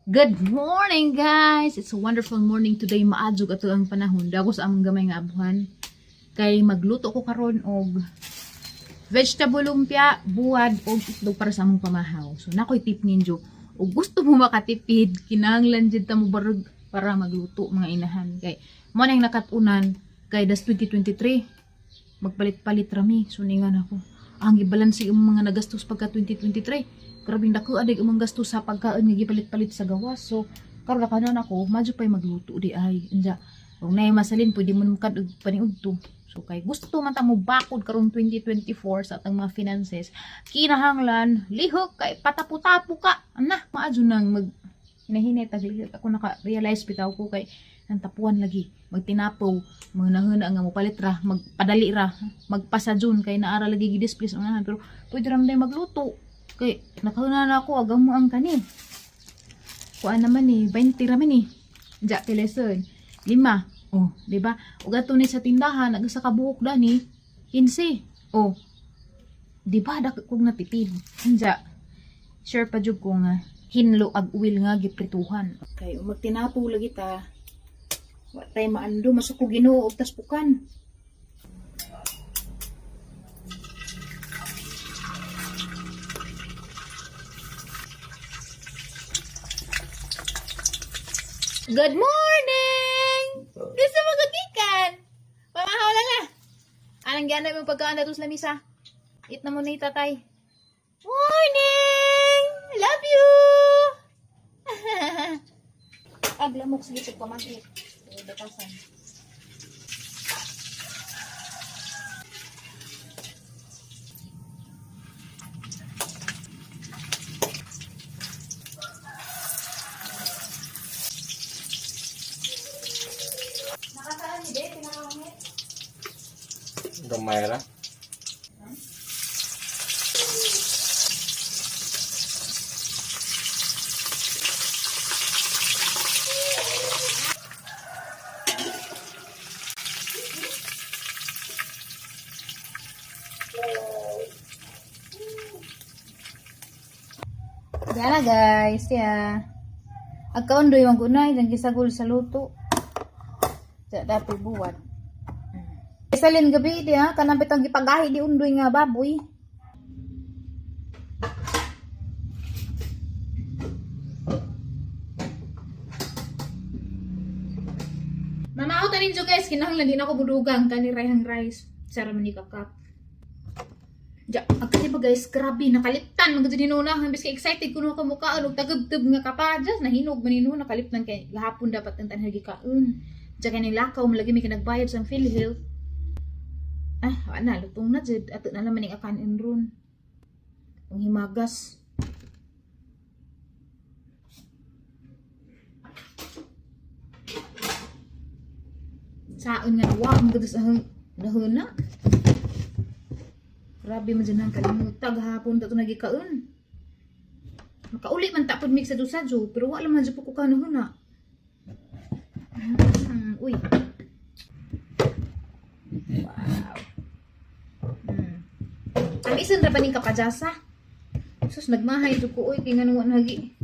Good morning, guys! It's a wonderful morning today. Maadjog ato ang panahon. Dagos among gamay nga abuhan. Kay magluto ko karon og vegetable lumpia, buwad og itlog para sa among pamahaw. So nakoy tip ninyo. Og gusto mo makatipid, kinahanglan jud ta mo barog para magluto, mga inahan. Kay mo nang nakat-unan kay das 2023 magpalit-palit rami. So ningan ako. Ang gibalanse ang mga nagastos pagka 2023. Grabing dako adig ang mga gastos sa pagkaon nga gipalit-palit sa gawas. So karon na kanon ako, madyo pay magluto di ay. Anja, kung naay masalin pwede mo naman og paniudto. So kay gusto man ta mo bakod karon 2024 sa atong mga finances, kinahanglan lihok kay patapo-tapo ka. Ana, maadyo nang mag hinahinay tag lihok. Ako naka-realize bitaw ko kay ang tapuan lagi magtinapaw, manahuna nga mopalit ra, magpadali ra, magpasadyon kay naara lagi gi-display sa unahan, pero pwede ra man day magluto kay nakahuna na ako agam mo ang kani kuan naman eh 20 ra man eh ja teleson lima, oh, di ba? Ug ato ni sa tindahan ag sa kabuok dani 15, oh, di ba? Dak kog natipid. Anja, sure pa jud ko nga hinlo ag oil nga giprituhan kay ug magtinapo lagi ta, wa tay maando masuko Ginoo og taspukan. Good morning! Gusto mo kagikan? Pamahaw lang ah. Anong ganap yung pagkaan nato sa lamisa? Eat na muna ni tatay. Morning! Love you! Aglamok sa litog pamangkit. Batasan. Nakasaan ni De? Pinakangit? Gamay ra. Gana guys, ya. Agkaon doy ang gunay dang gisagol sa luto. Sa dapat buwat. Isalin gabi di ha, kanang bitang gipagahi di undoy nga baboy. Mamaw ta ninyo guys, kinahanglan din ako budugang kani rayhang rice. Sara man ni kakap. Ja, agkali ba guys, grabe, nakaliptan, maganda din nuna, imbes ka excited kuno ka mukhaan, og tagubtub nga kapadjas, nahinog man nino, nakaliptan kay gahapon dapat ang tanhagi kaon. Ja kay lakaw, malagi may kinagbayad sa PhilHealth. Ah, wala na, lutong na jud, ato na naman ning akanin ron. Ang himagas. Saon nga wa ang gud sa nahuna. Grabe man dyan ang kalimutag hapon ta to nagikaon. Makauli man ta pud mix sa dusadyo, pero wala man jud po ko kanahuna. Uy. Wow. Ang isan ra ba ning kapadjasa? Sus, nagmahay jud ko uy kay ngano wa nagi.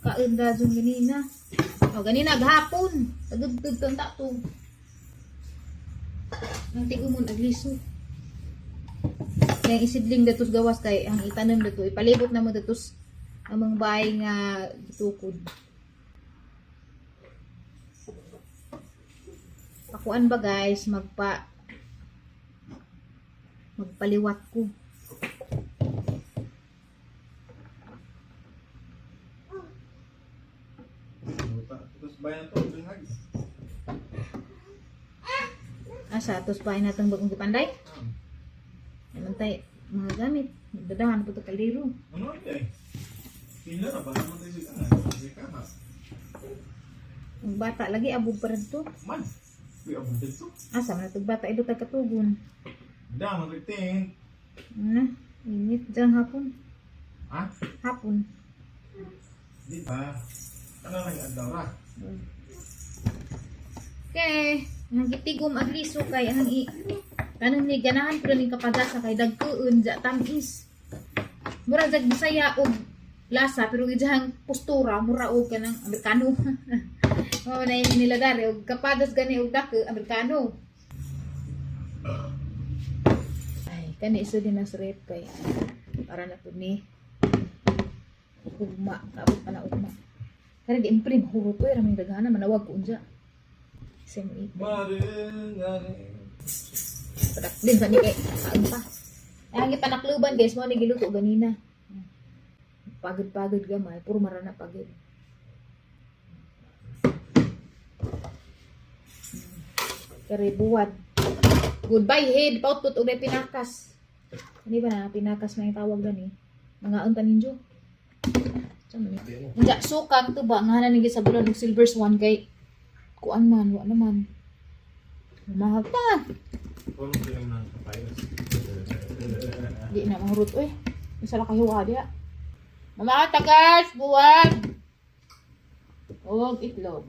Kaon da jud ganina. O ganina gahapon. Tagudtug ta to. Ang tigumon agliso. Kaya isidling datos gawas kay ang itanom dato ipalibot na mo datos among bahay nga gitukod. Pakuan ba guys, magpaliwat ko. Tapos bayan to, binhag. Asa atos bahay natong bagong gipanday? Naman tay mga gamit, dadahan po to kaldero. Ano eh? Pila na ba naman tayo sila? Sige ka ha. Ang bata lagi abog pa rin to. Man, uy, abong dito. Asa man natong bata ido tag katugon. Dama rin. Na, init dyan hapon. Ha? Hapon. Di ba? Ano lang ang adlaw ra? Okay, ang gitigom agliso kay ang i tanong ni ganahan pero ning kapadasa kay dagkuon ja tamis. Mura jag Bisaya og Lasa pero ijahang postura mura og kanang Amerikano. Mao na yun nila dari og kapadas gani og dako Amerikano. Ay, kani isa din sa rep kay para na pud ni ugma, kaabot pa na ugma. Kani di imprint hurot oy, raming daghana manawag ko unja. Same eight. Padak din sa ni kay kaon pa. Ay, ang ipanakluban, guys, mo ni giluto ganina. Pagod-pagod gamay, puro marana pagod. Kare buwad. Goodbye head, pautput og pinakas. Ano ba na pinakas may tawag gani? Mga unta ninyo. Unja sukang to ba nga na sa bulan og silver swan kay kuan man wa naman. Mahal pa. Di na mahurot oy. Isa ra kahiwa diha. Mamata guys, buwad. Og itlog.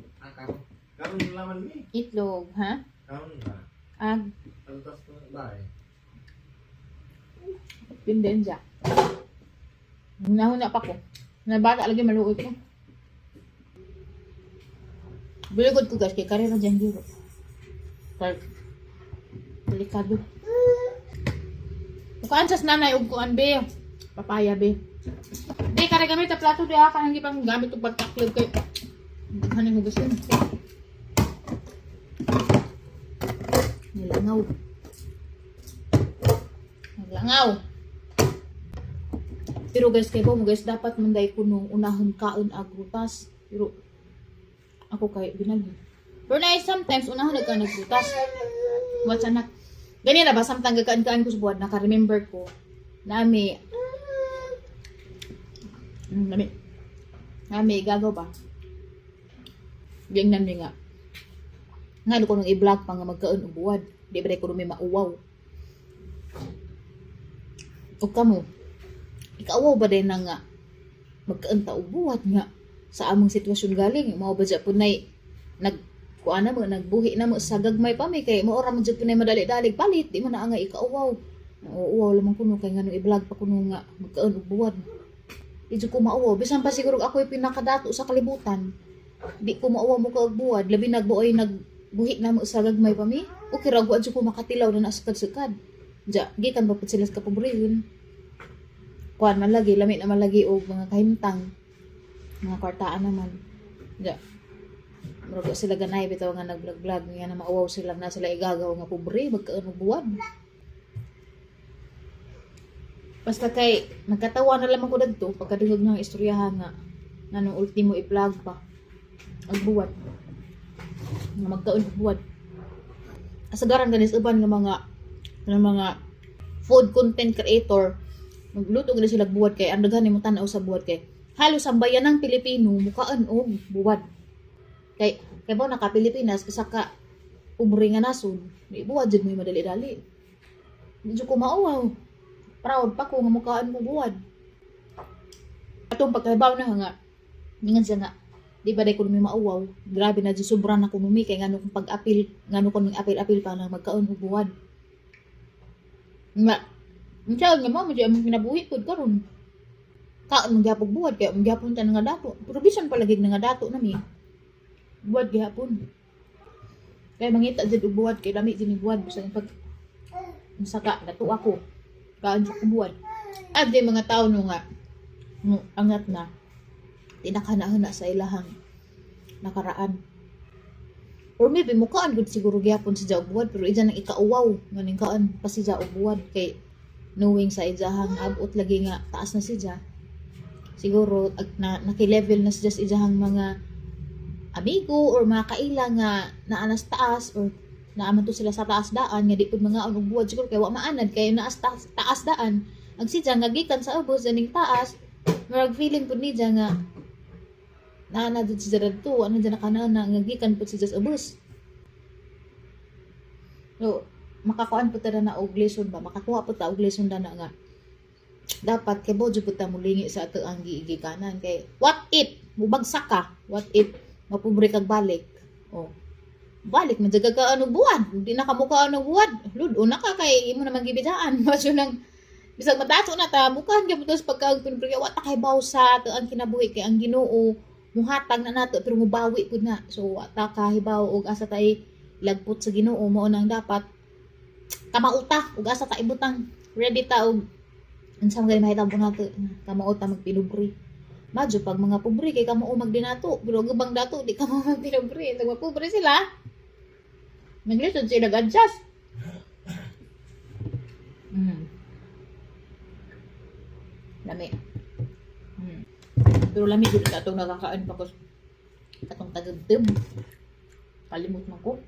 Karon laman ni. Itlog, ha? Karon na. Ag Altas na bae. Pindenja. Hunahuna pa ko. Nabata lagi maluoy ko. Biligod ko, guys, kay karera dyan giro. Kay delikado. Kuan sa nanay og kuan be. Papaya be. Di kare gamit ta plato diha kanang gipang gamit og pagtaklob kay haning hugasin. Nilangaw. Naglangaw. Pero guys, kay mo guys, dapat manday ko nung unahon kaon ag rutas. Pero ako kay binagi. Pero na sometimes unahon nagka nagrutas. What's anak? Ganyan na ba samtang gakaan-kaan ko sa buwan, naka-remember ko nami nami nami gagaw ba? Gingnan mi nga. Nga ko nung i-vlog pa nga magkaon og buwad. Di ba ko may mauwaw. O kamo, ikauwaw ba din na nga magkaon ta og buwad nga sa among sitwasyon galing mao ba po nay nag kuan na mo nagbuhi na mo sa gagmay pa mi kay mao ra man jud po nay madali-dali palit di man na nga ikauwaw. Nauuwaw lamang kuno kay ngano i-vlog pa kuno nga magkaon og buwad. Di jud ko mauwaw bisan pa siguro ako yung pinakadato sa kalibutan. Di ko mauwaw mo kaog buwad labi nagbuoy nagbuhi na mo sa gagmay pa mi. Okay ra jud ko makatilaw na nasukad-sukad. Ja, gikan pa pud sila sa kapobrehon. Kuan man lagi, lami naman lagi og mga kahimtang. Mga kwartaan naman. Ja. Murag sila ganay bitaw nga nag-vlog-vlog nga na mauwaw sila na sila igagaw nga pobre magkaon og buwad. Basta kay nagkatawa na lamang ko dagto pagkadungog ng istoryahan nga nganong ultimo i-vlog pa ang buwad. Nga magkaon og buwad. Asagaran ganis uban nga mga food content creator magluto gani sila buwad kay ang daghan nimo tan-aw sa buwad kay halos ang bayan ng Pilipino mukaan og buwad. Kay kay ba naka Pilipinas isa ka pobre nga nasod, di buwad jud mo madali-dali. Di jud ko mauwaw. Proud pa ko nga mukaan mo buwad. Atong pagkahibaw na nga ningan siya nga di ba day ko numi mauwaw. Grabe na jud sobra na ko numi kay ngano kung pag-apil, ngano ko ning apil-apil pa lang magkaon og buwad. Nga unsa nga mo mo among kinabuhi pud karon. Kaon man gyapon buwad kay man gyapon ta nga dato. Pero bisan pa lagi nga dato nami. Buwad gyapon. Kay mangita jud og buwad kay lami jud ni buwad bisan pag unsa ka dato ako. Kaon jud ko buwad. At di mga tao no nga no, angat na tinakahana sa ilahang nakaraan. Or maybe mukaan gud siguro gyapon si og buwad pero ija nang ikauwaw nganing kaan pa si og buwad kay knowing sa ijahang abot lagi nga taas na siya. Siguro na, naki-level na siya sa ijahang mga amigo or mga kaila nga naa nas taas or naaman to sila sa taas daan nga di pud mga og buwad siguro kay wa maanad kay naas taas, taas daan. Ang siya nga gikan sa ubos aning taas, murag feeling pud niya nga naa na jud siya dadto, ano dyan nakanana nga gikan pud siya sa ubos. So makakuan pud ta na og lesson ba, makakuha pud ta og lesson na nga dapat kay bo jud pud ta mulingi sa ato ang giigikanan kay what if mubagsak ka, what if mapobre kag balik, oh balik man jud ka og buwad, di na ka mukaon og buwad, lud-o na ka kay imo naman gibidaan. Maso nang Bisag madato na ta, mukahan gyud mo sa pagkaon pero wa ta kahibaw sa ato ang kinabuhi kay ang Ginoo muhatag na nato pero mubawi pud na. So wa ta kahibaw og asa tay lagpot sa Ginoo. Mao nang dapat kamao ta ug asa ta ibutang, ready ta og unsa man gani mahitabo nato, kamao ta magpinubre. Madyo pag mga pobre kay kamao magdinato, pero ang ubang dato di kamao magpinubre. Pag pobre sila, naglisod sila adjust. Lami. Pero lami gud atong nakakaon pa ko atong tagubtub. Kalimot man ko.